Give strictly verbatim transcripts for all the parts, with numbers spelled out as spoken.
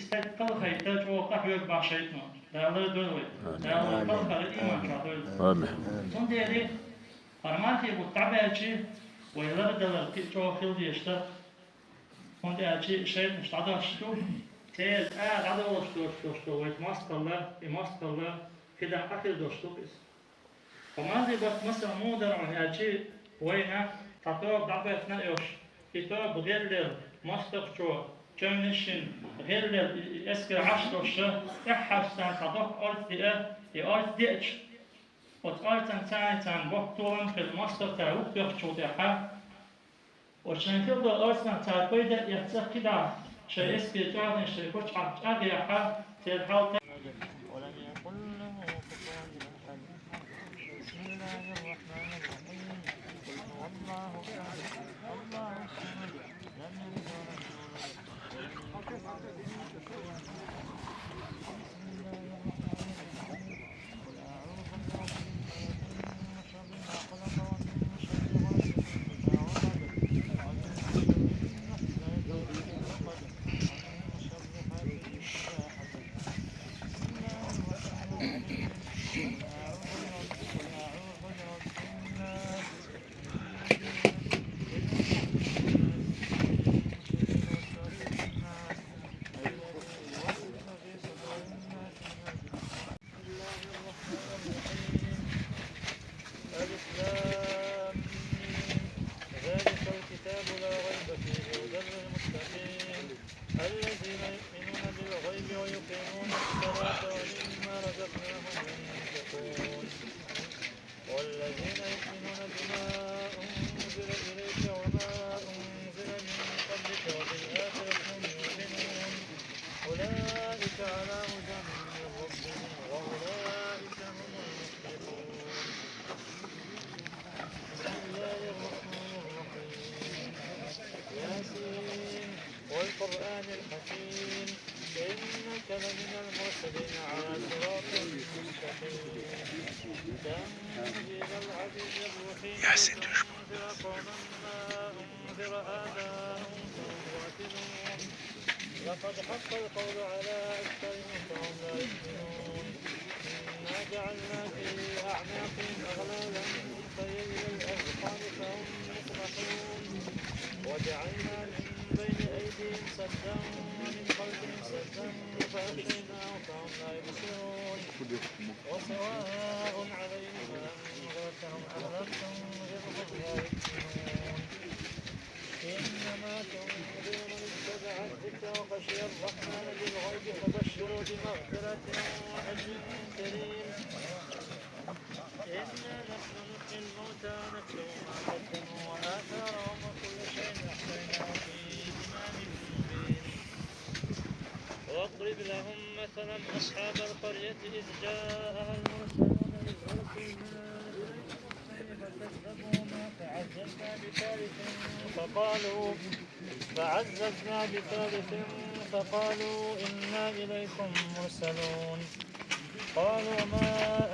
Стаг кхалхайта чӀогӀа къахьоьгу бах шайтӀано. Дала лардойла вай. Дала вай кхалхар иман чохь дойла. Амин. Цундела Къуръан бутт дӀабаьлча, вай лардалар кхин а чӀогӀа хила дезаш ду. ХӀунда аьлча шайтӀанаш дӀадош ду, церан цӀа дӀадолуш долуш долу вай мостагӀалла, и мостагӀалла фидан къахьийла долуш ду иза. Къуръан бутт масала муха дара хьуна аьлча, вайна цхьа тоба дӀабахана а йолуш, и тоба гӀеллел мостагӀчо, чевнашшина гӀеллел и, и эскар Ӏаш долуш, тӀаьххьарчу царна цхьа доккха орца деа, и орца деача, оцу орцанца царна боккха толам хилла мостагӀа цара вухатоьхначул тӀаьхьа, оцу шайн хилла долу орцанах цара пайда а эцна, кхидӀа шайн эскар чӀагӀдина, шайн пачхьалкх чӀагӀъяхьа, церан хьал ولم يكن له كفوا أحد. بسم الله الرحمن الرحيم. قل هو الله أحد، الله الصمد، لم يلد ولم يولد، ولم يكن له كفوا أحد. بسم الله الرحمن الرحيم. قل أعوذ برب الفلق، من شر ما خلق، ومن شر غاسق إذا وقب، ومن شر النفاثات في العقد، ومن شر حاسد إذا حسد. بسم الله الرحمن الرحيم. قل أعوذ برب، قل أعوذ برب الناس، من شر الوسواس الخناس، الذي يوسوس في صدور الناس من الجنة. بسم الله الرحمن الرحيم. ألف لام ميم. ذلك الكتاب لا ريب فيه هدى للمتقين. الذين يؤمنون بالغيب ويقيمون الصلاة ومما رزقناهم ينفقون. والذين يؤمنون بما أنزل إليك وما أنزل من قبلك وبالآخرة هم يوقنون. أولئك على هدى من ربهم وأولئك هم المفلحون. بسم الله الرحمن الرحيم. ياسين. والقرآن الحكيم. إنك لمن المرسلين على صراط مستقيم. تنزيل العزيز الرحيم. ياسين. لتنذر قوما ما أنذر آباؤهم فهم غافلون. لقد حق القول على أكثرهم فهم لا يؤمنون. إنا جعلنا في أعناقهم أغلالا فهي إلى الأذقان فهم مقمحون. وجعلنا من بين أيديهم سدا ومن خلفهم سدا فأغشيناهم فهم لا يبصرون. وسواء عليهم أأنذرتهم أم لم تنذرهم لا يؤمنون. إنما تنذر من اتبع الذكر وخشي الرحمن بالغيب فبشره بمغفرة وأجر كريم. إنا نحن نحيي الموتى ونكتب ما قدموا وآثارهم وكل شيء أحصيناه في إمام مبين. واضرب لهم مثلا أصحاب القرية إذ جاءها المرسلون إذ أرسلنا إليهم اثنين فكذبوهما فعززنا بثالث فقالوا، فعززنا بثالث فقالوا إنا إليكم مرسلون. قالوا ما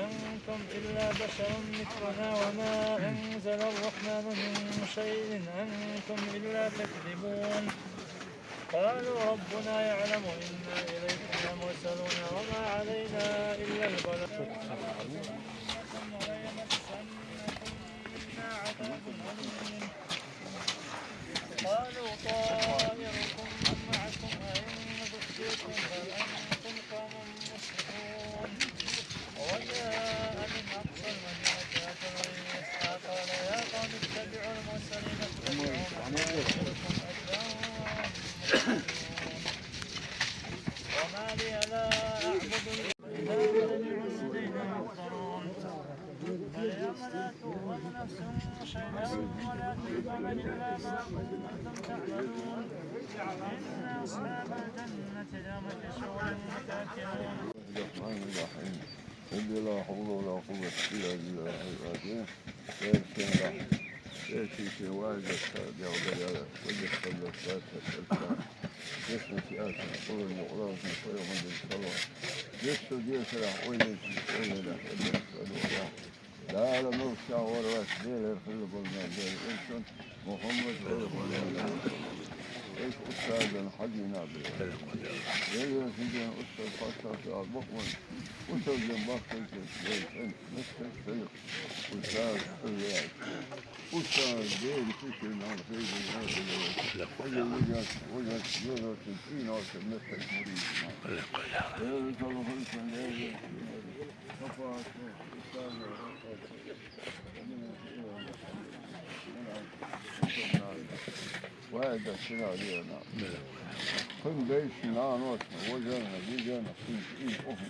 أنتم إلا بشر مثلنا وما أنزل الرحمن من شيء إن أنتم إلا تكذبون. قالوا ربنا يعلم إنا إليكم لمرسلون وما علينا إلا البلاغ. إنكم ويمسنكم منا عذاب أليم. قالوا طائركم معكم أئن ذكرتم بل أنتم قوم مسرفون. وجاء من أقصى المدينة رجل يسعى قال يا قوم اتبعوا المرسلين اتبعوا من لا يسألكم أجرا وهم مهتدون. وما لي لا أعبد الذي يوم لا تؤخذ نفس شيئا ولا تقبل منها شفاعة إلا ما كنتم تعملون. إن أصحاب الجنة اليوم في شغل فاكهون. الرحمن الرحيم. الذي لا حول ولا قوة إلا بالله العظيم. Берчийн рахьмат, берчийн вайгашка Дела везаш хилла сатесалта. Дешнаш яцахь, къуран юкъараллашна пайхамар дина салам. Дешшо дешарахь, ойла йича ойла йинехь, Дала муьлххачу гӀора вац, Делера хилла болу мел Дела, Элчан Мухаммад вайхо. Эш устазан хьадийна а бе. Устаз, паччахьлар бокъонца, устаз, бахтар, устаз, устаз, Ва дашира лена. Хин дайш нанос, вожана, вижана, хин ин оху.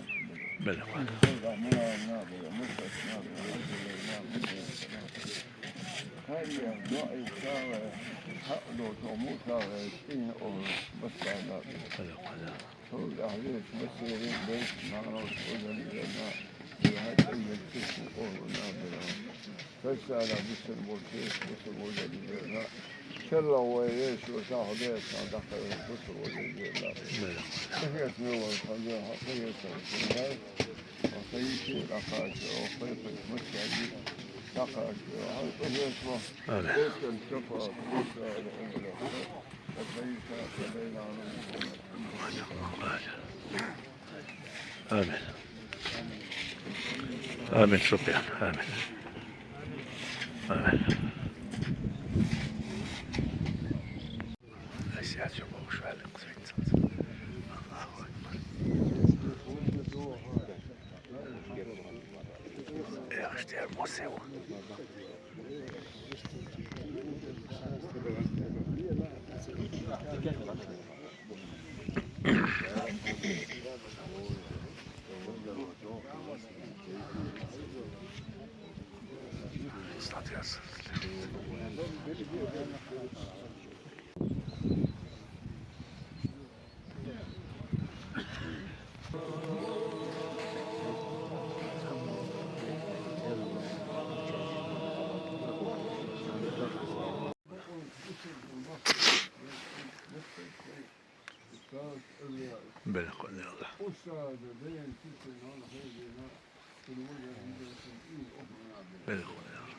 Беле. Хин да мана на беле, мусас на беле, беле на беле. Хайя, дуа исала, хадо то мусала, ин оху, басана. Беле. Хин да хин дайш масири дайш нанос, вожана, вижана. Ва хадо ин оху на беле. Фесала бисер болчу, бисер болчу дигерна. Келла вайре, шу сахабе, садака, бисер болчу дигерна. Эхет не вар, ханжа, хакиет сар, хакиет сар, хакиет сар, хакиет сар, хакиет сар. Амин. Бекем шафа, бисер болчу дигерна. Хакиет сар, хакиет сар. Амин. Амин, Субьян. Амин. Амин. Сейчас всё получше, Алекс, видите. Аллаху Акбар. Эх, что я мусил. Беле къуллу Аллах. Беле къуллу Аллах. Беле къуллу Аллах. Беле къуллу Аллах.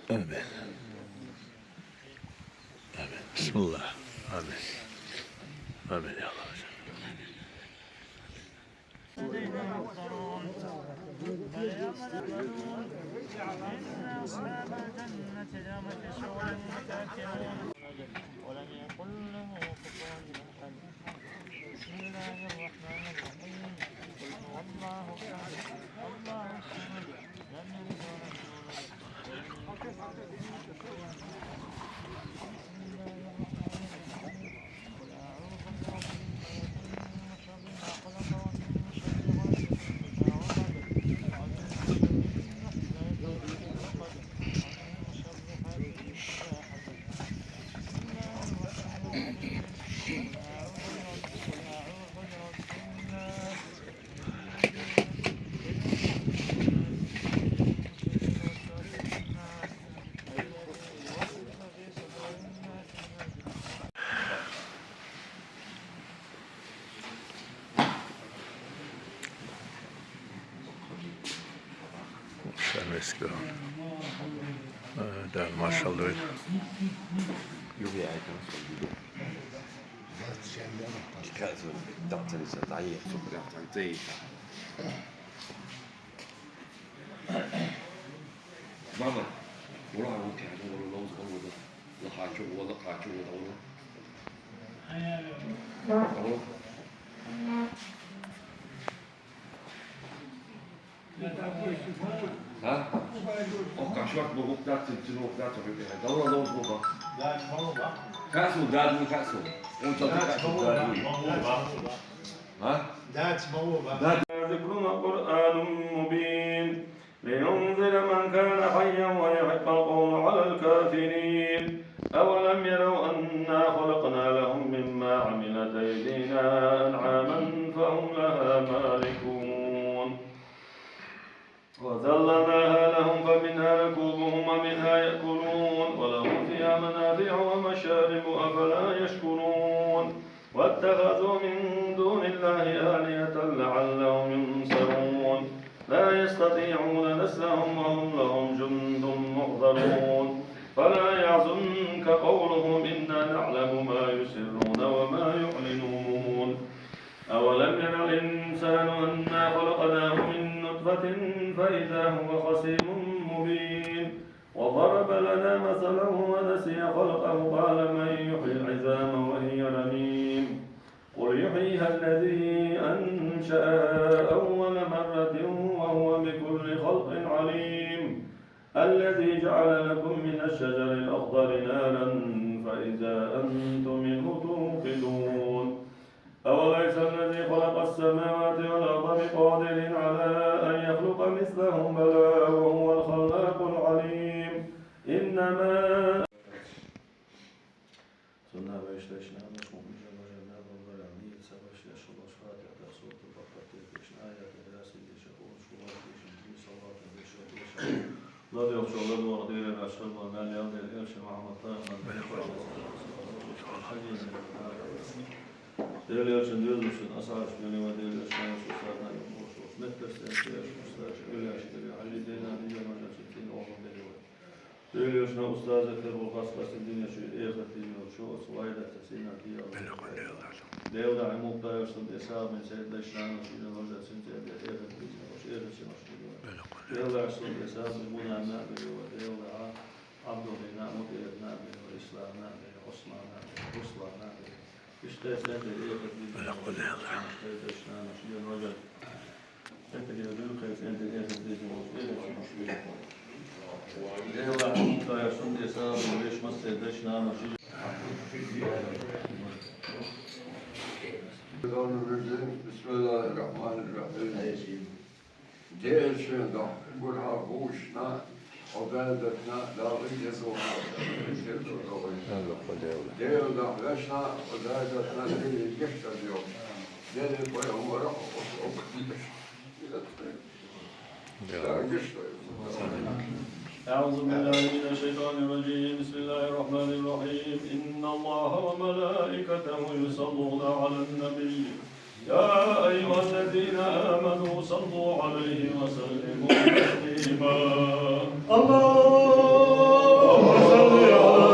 Амин. Амин. Бисмилла. Амин. Амин, я Аллах. إن أصحاب الجنة اليوم في شغل فاكهون. ولم يكن له كفوا أحد. بسم الله الرحمن الرحيم. قل هو الله أحد. الله الصمد. لم يلد ولم يولد. ولم يكن له كفوا أحد. بسم الله الرحمن الرحيم. قل أعوذ برب الفلق. من شر ما خلق ومن شر غاسق إذا وقب ومن شر النفاثات في العقد ومن شر حاسد إذا حسد. بسم الله الرحمن الرحيم. قل أعوذ برب، قل أعوذ برب الناس. من شر الوسواس الخناس. الذي يوسوس في صدور الناس من الجنة. Şöyle eski o. Ee, daha maşallah öyle. Yok ya, ayaklarını sokuyor. Dikkat et, dikkat et, dikkat et. Mama, wala wala wala wala wala wala wala wala wala wala. Ha? Oh, kashwat bobok dat tin tin bobok dat to be. Dawla dawla bobok. Kasu, dadu kasu. On to kasu, dadu. Ha? ذكر قرآن مبين لينذر من كان حيا ويحق القول على الكافرين. أولم يروا أنا خلقنا لهم مما عملت أيدينا أنعاما فهم لها مالكون. وذللناها لهم فمنها ركوبهم ومنها يأكلون ولهم فيها منافع ومشارب أفلا يشكرون. واتخذوا من دون الله آلهة لعلهم ينصرون. لا يستطيعون نصرهم وهم لهم جند محضرون. فلا يحزنك قولهم إنا نعلم ما يسرون وما يعلنون. أولم ير الإنسان أنا خلقناه من نطفة فإذا هو خصيم مبين. وضرب لنا مثلا ونسي خلقه قال من يحيي العظام وهي رميم. قل يحييها الذي أنشأها أول مرة وهو بكل خلق عليم. الذي جعل لكم من الشجر الأخضر نارا فإذا أنتم منه توقدون. أوليس الذي خلق السماوات والأرض بقادر على أن يخلق مثلهم بلى وهو الخلاق العليم. إنما Сонда вешта ишна муъмин жамаат, Аллах ният сабаш яшулаш Фатихата сурат бакъатта ишна аят ясин дешахун шулат дешин салават дешахун. Лади охшолар ва дирен ашхар ва мали ал дел элши Мухаммад Тагьир Дел элшин дёзмушин асхьабаш бени ва дел элшин устазна юхуш меттер сен сеш усташ эляш дели Али Зейна динде мажа сутин олун дели ва. Дел элшин устаза тер бу хас хас динде шу эхир динде шу ус вайда тасина дия. Дел да мухтаяш сун эсаб мен сен дашнан шу мажа син дел эхир динде шу эхир син шу. Дел да сун эсаб мен мунана дели ва дел да Абдуллина, Мутиевна, Исламна, Османа, Руслана, Иште сен дели эхир динде. Вала къулла. Иште дашнан шу мажа. بسم الله الرحمن الرحيم. Дел элшин да гурхьа бушна, обедатна, дали езона. Дел да вешна, обедатна, дели гешта дио. Дели пайгамбара, ос, ос. أعوذ بالله من الشيطان الرجيم. بسم الله الرحمن الرحيم. إن الله وملائكته يصلون على النبي. يا أيها الذين آمنوا صلوا عليه وسلموا تسليما. اللهم صل على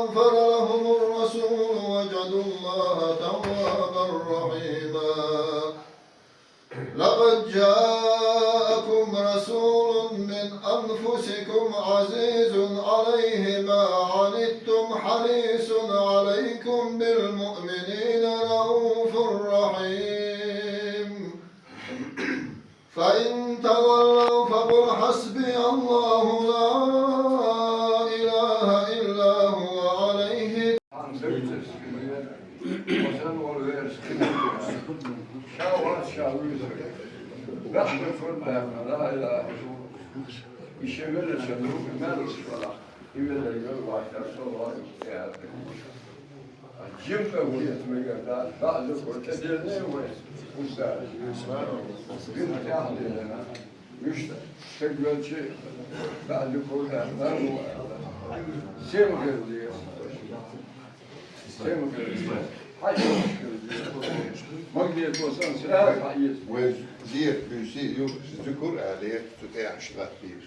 استغفر لهم الرسول وجدوا الله توابا رحيما. لقد جاءكم رسول من أنفسكم عزيز عليه ما عنتم حريص عليكم بالمؤمنين رءوف رحيم. فإن تولوا فقل حسبي الله لا إله إلا هو عليه. Жим къагьуьлет мегар дац, баъду куртӀа делне вай, уста. Бин тяхлена. Мишта, шагвелчи, баъду куртӀа, баъду. Сем гъелли. Сем гъелли. Хьай гъелли. Магнит босан сразу хьайис. Вай зият буси ю зикр али, цу тӀехьа шкъатӀир.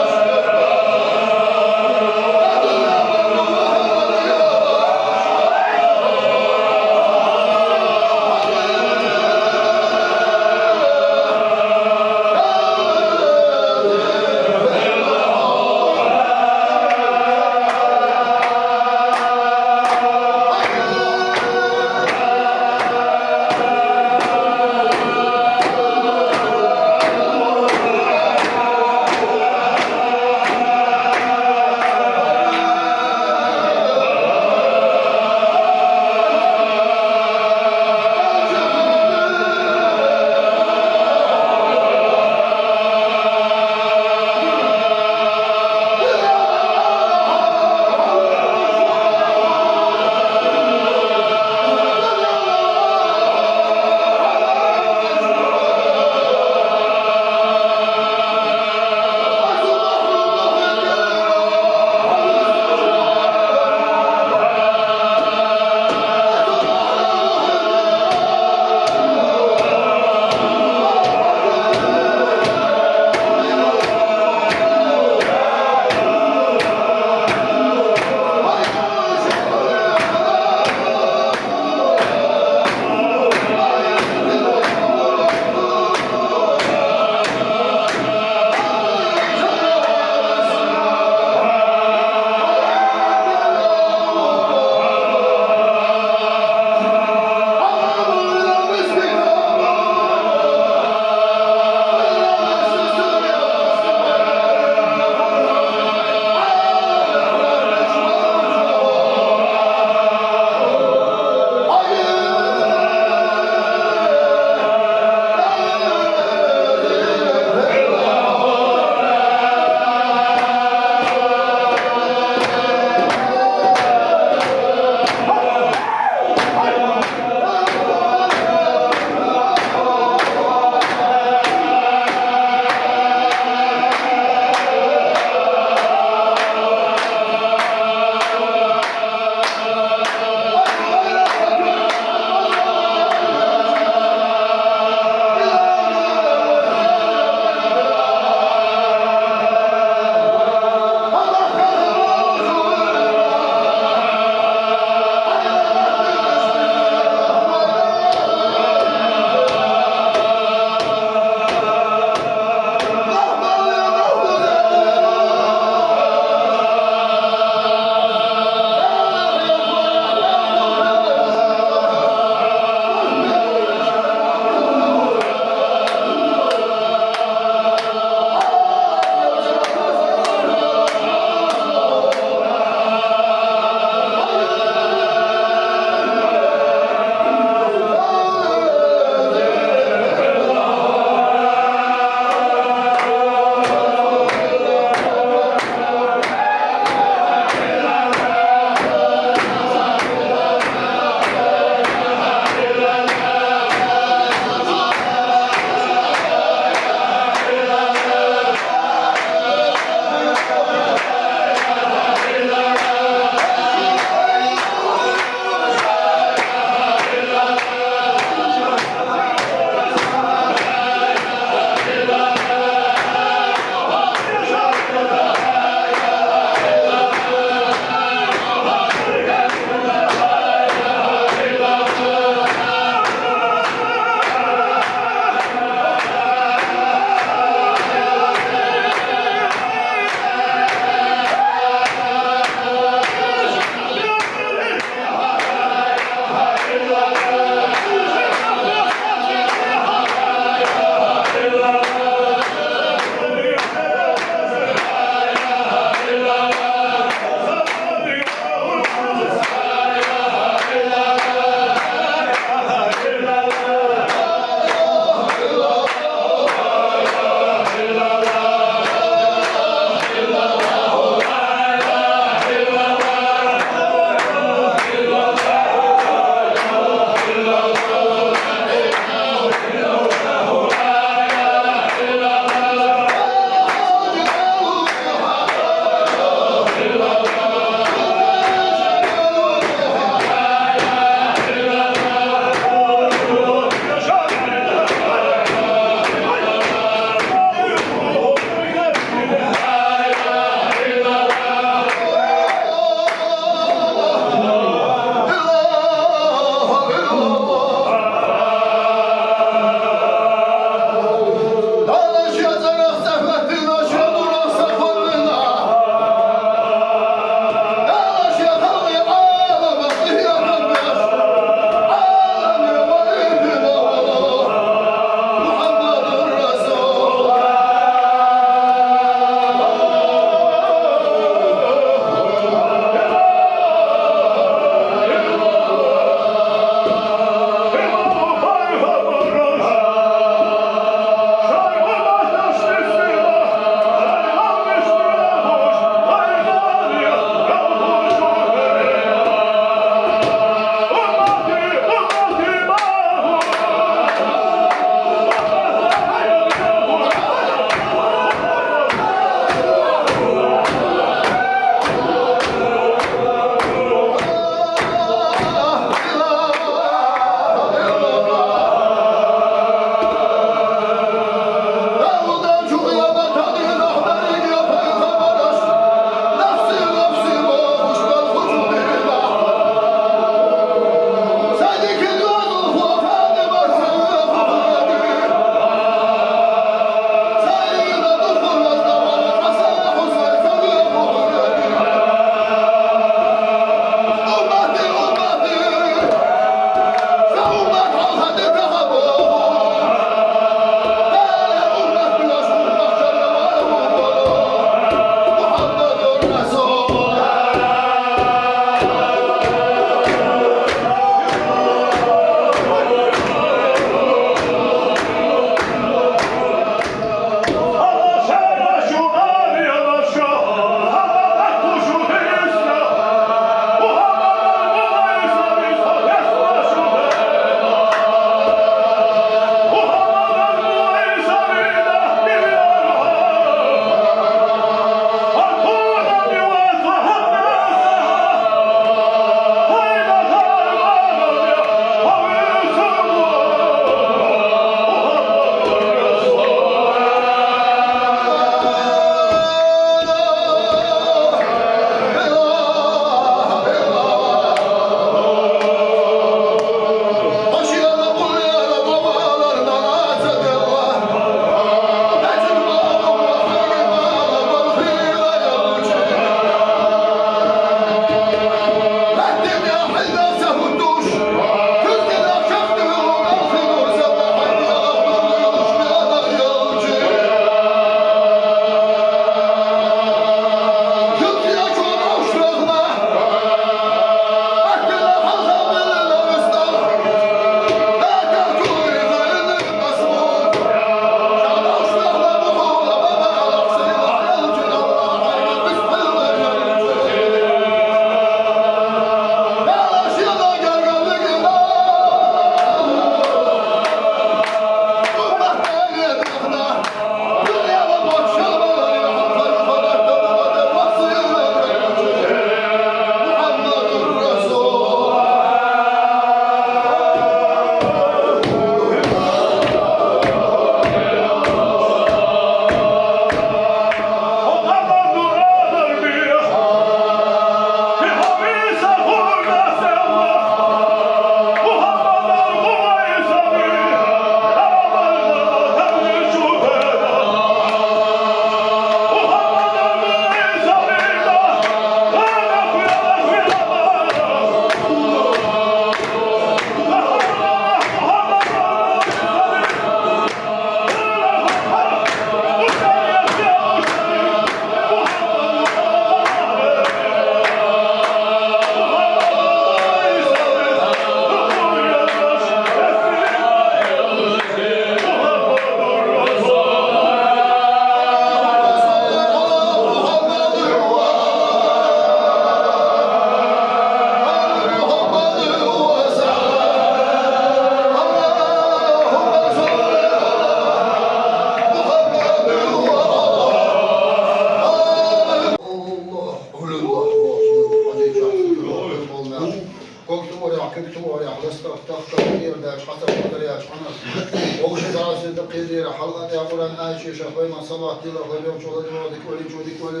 Хезира хьалха тӀе Къуръан аяташ пайхамар салават дилла пайхамар чӀоагӀа дика вале, чӀоагӀа дика вале.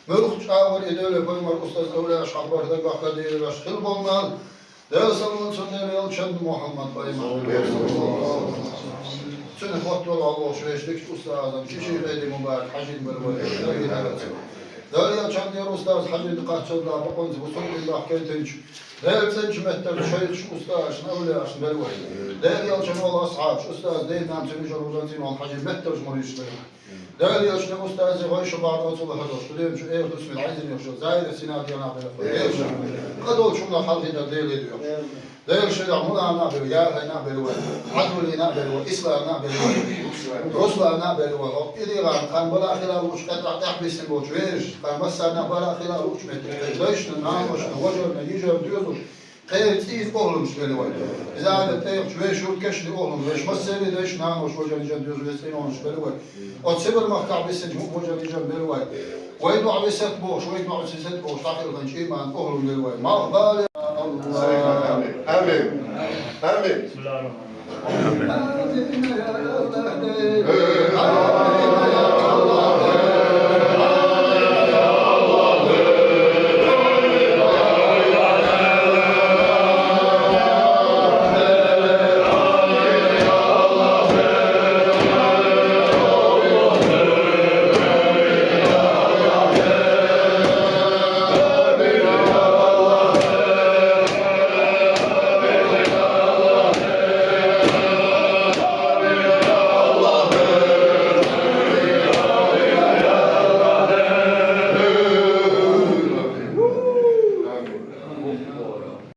Муьлхха чӀоагӀа вар и девлла пайхамар устаз авлияш хьалха барх дагахь кадийра ваш хила болмал. Дела салам цунна, Дела йолчан Мухьаммад пайхамар. Цуьнан хоттал Аллахьа вешан дикачу устазан чу ший къеди мубарак хьажийна бара вай. Дела йолчан дера устаз хьажийна кхаччалла бакъонца бусург дин бахкийтинчу Делан цӀеначу меттара шайхаш, устазаш, авлияш бара вай. Дела йолчан волу асхьабаш, устаз, ден нана цуьнан жо вузан цӀийна хьажийна меттарш мурдаш бара вай. Дела йолчу устазийн гӀой шо бахьана оцу лахьадо, шу ден чу эр дусмин Ӏаьзина йохуш, Зайра Синадиана бара вай. Дела йолчу къадолчунна хьалхидар Дела йохуш. Дела шерахь мулана а бара, яхайна а бара вай, Хьадулина а бара вай, Ислама а бара вай, Руслана а бара вай. Хьо иригӀан кхана бала хила лууш кхетӀахь тӀехь биссина болчу вежаршна, кхана массарна а бала хила луучу метте. Тхайн дайшна, наношна, вежарна, йижарна доьзалш, кхеран цӀийца охӀланаш бара вай. Иза а тӀехьачу вешан юрт кешнийн охӀланаш, вешан массеран дайшна, наношна, вежарна, йижарна доьзалш, вешан цӀийца охӀланаш бара вай. Оцу Сибар-махкахь биссинчу мукъа вежарна, йижарна бара вай. Вай дуьхьа висет бохуш, вай дуьхьа сисет бохуш, дӀакхелхинчу ийман охӀланаш бара вай. Малх бала Амин. Амин. Амин.